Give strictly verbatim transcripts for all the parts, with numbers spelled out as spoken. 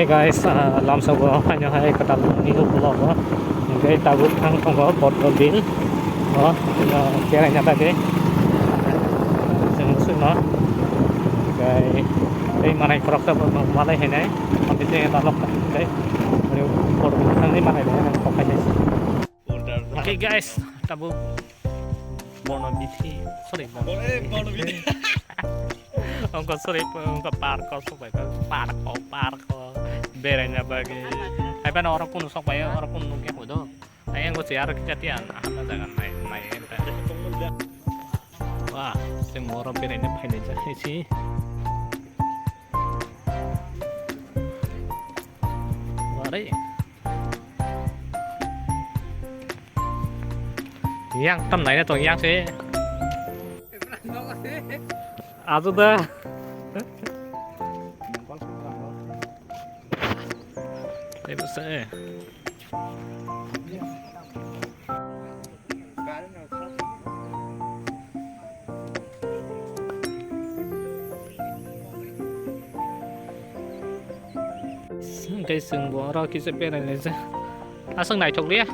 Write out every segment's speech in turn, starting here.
Hey guys, ah, lamsa bo haino hai kwtal ni vlog o. Hingke tabuk thang tongo Boddo Bill. O, ah, beraina bagwi. Chwng suino. Hingke tei manai khoroksa bo malai hainai. Abo tei dalok tei. Boddo Bill thangwi malai hainai kok hainai. Okay guys, tabuk Bono Bithi, sorry, Bono Bithi. Ongko sorry, ongko park o sobai, park o, park o beraina bagwi. Hai bano oro kunu sok bai, oro kunu nukya hodo. Hai engko se aro kisa tiyan, ahama jaga nai, nai enta. Wah, se moro beraina phainai jaga si. Wah re. Yang tam nai na tong yang se. Ajo da. Tei bo se. Hingke chwng bo oro kisa berai laijak. Aswk naithok liya.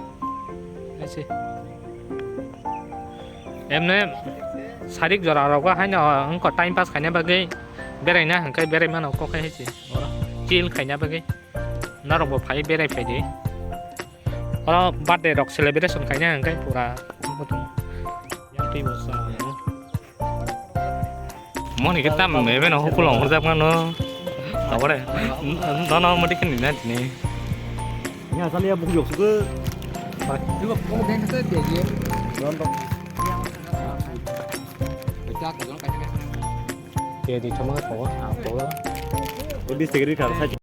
Hai se. Emne sarik jora rogo haino wngkha time pass khaina bagwi beraina hwnkhe berai mano kok hai se. Oro chill khaina bagwi. Norok bo phai berai phai di. Oro birthday rok celebration khaina hwnkhe pura mutung. Yang twi bo sa. Moni ke tam mebe no hukulong hurjak mano. Abore. Dono modi kini na tini. Ya sali ya buk yok suke. Don dok. Dia di cuma ko, ko. Di segeri kan saja.